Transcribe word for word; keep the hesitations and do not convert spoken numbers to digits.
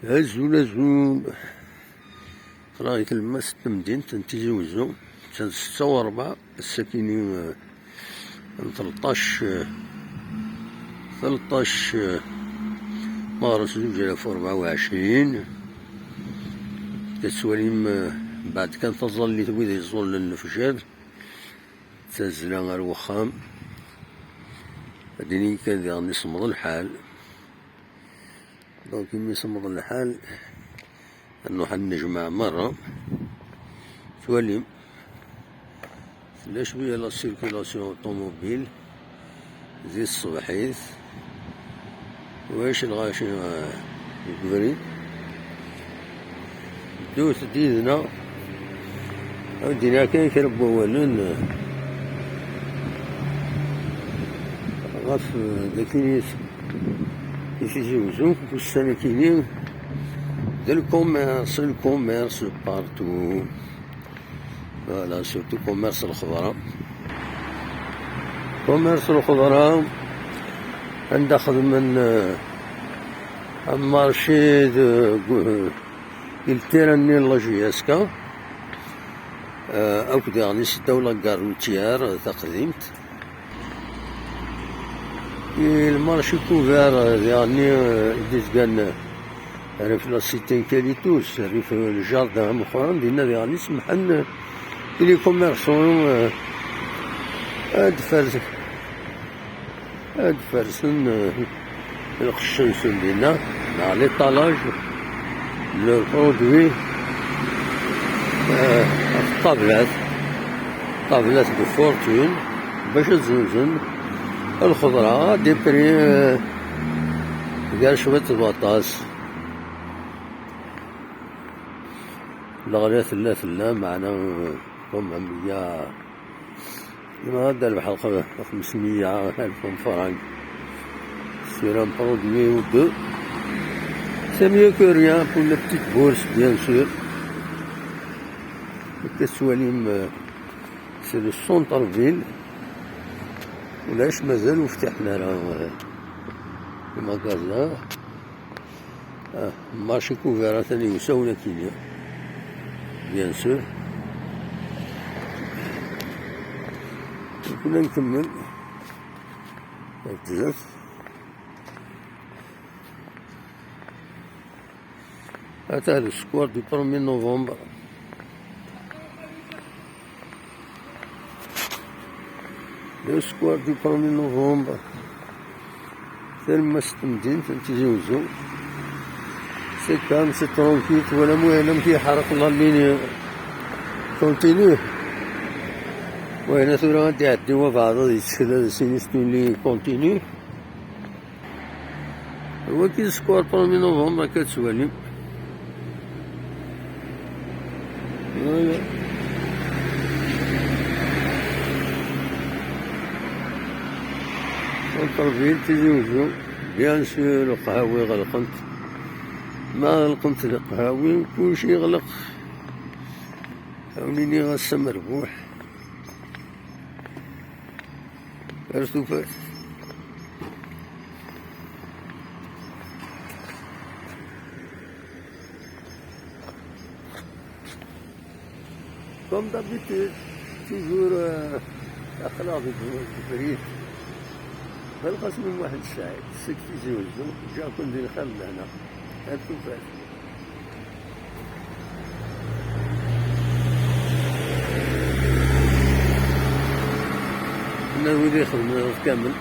Azul, azul. Aql-aɣ di tlemmast n temdint n Tizi Wezzu. Attan ssetta u rebɛa, ass-akini, eh, n tleṭṭac, eh, tleṭṭac, eh, Meɣres zuǧ alaf u rebɛa u ɛecrin. Tettwalim, eh, mbeɛd kan taẓallit n wid yeẓẓullen lefjer, d tazzla ar wexxam. Ad d-inin kan diɣen isemmeḍ lḥal. Donc, imi semmeḍ lḥal, ad nruḥ ad nejmeɛ merra. Twalim, tella cwiya la circulation automobile di tṣebḥit. Ulac lɣaci, eh, deg ubrid. Ddut-d yid-neɣ. Ad d-iniɣ kan kra n wawalen, eh, ɣef, eh, d akken i Tizi Wezzu, ussan-akini, d le commerce, le commerce partout. Voilà, surtout commerce lxeḍra. Commerce lxeḍra, anda xedmen, euh, un marché de, euh, il terrain-nni n la J S K, euh, akk diɣen s ddaw la gare routière taqdimt. I le marché couvert, euh, diɣen, euh, i d-izgan, euh, rrif la cité n Kalitus, rrif, euh, le jardin ameqqran, dinna diɣen i semḥen, euh, i les commerçants, euh, ad fersen, ad fersen, euh, lqecc-nsen dinna, neɣ l'étalage, le produit, euh, ɣef ṭṭablat, ṭṭablat de fortune, bac ad zzenzen lxeḍra, des prix, euh, gar cwiṭ d waṭas. Leɣla tella, tella, meɛna, euh, quand même, il y a, il y a de lḥeqq, xemsemya alf francs sur un produit ou deux. C'est mieux que rien pour une petite bourse, bien sûr. Akka tettwalim, euh, c'est le centre-ville. Ulac, mazal ur ftiḥen ara, euh, les magasins. Ah, marché couvert atan iwsawen akini, bien sûr. Nekni ad nkemmel ar tzat. Ata le square du premier novembre. Le square du premier novembre. Talemmast n temdint n Tizi Wezzu. C'est calme, c'est tranquille, twalam wayen amek yeḥreq la ligne continue. Wayen tura ad d-iɛeddi wabeɛḍ ad yettkel ad as-yini c'est une ligne continue. Wagi d square premier novembre, akka tettwalim. Voilà. Centre-ville Tizi Wezzu. Bien sûr, lqahwi ɣelqent. Ma ɣelqent lqahwi, kulci yeɣleq. Ad wen-iniɣ ass amerbuḥ. Ar tufat. Comme d'habitude, toujours, euh, aql-aɣ deg ubrid. Belqasem Muḥend Saɛid, seg Tizi Wezzu, ǧǧiɣ-ken di lxir n lehna. Ar tufat. Nna wid ixedmen kamel.